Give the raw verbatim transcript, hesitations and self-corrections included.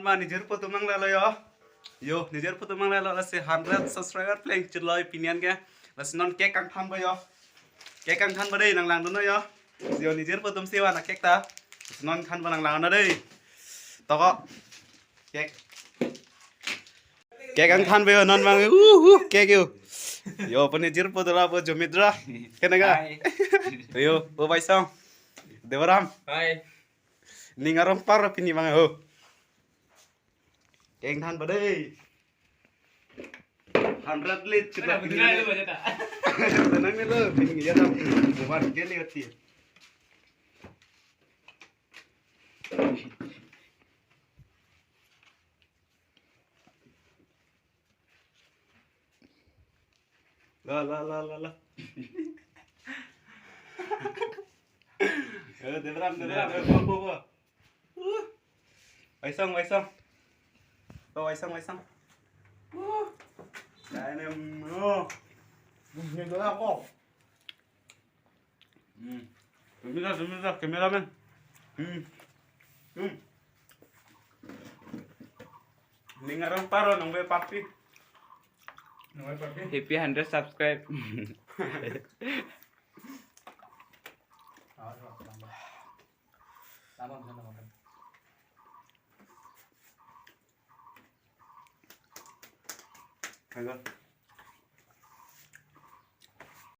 Ma, nijor photo manglalo yo. Yo, nijor photo manglalo, lasi hundred subscriber pleng chirlo pini an ke. Lasi non cake kangthanpo yo. Cake kangthanpo dei, nanglangdunnon yo. Yo, nijor photo si wana cake ta. Lasi non thanpo, nanglangnon dei. Toko. Cake. Cake kangthanpo yo, non bang. Uh, uh, cake yo. Yo, pon nijor photo lapu Jomitra. Kenega? Hai. Yo, o Baisong. Devaram. Hai. Ning arong paro pini bang ho. Cake thanpo dei. Hundred le chita. Tenang dulu aja ta. Tenang dulu, pini ya ta. Bukan kali ati. La, la, la, la, la. Eh, Devaram, Devaram, eh, po, po, po. Uh. Waisong, Waisong. Oh, Waisong, Waisong. Uh. Kainem, oh. Ini dulu aku. Hmm. Camera, camera, cameraman. Hmm. Hmm. Ning arong paro nang be papi. Nang be papi. Happy hundred subscribe. Awas, awas, tambah. Tambah, bisa tambahkan. Halo.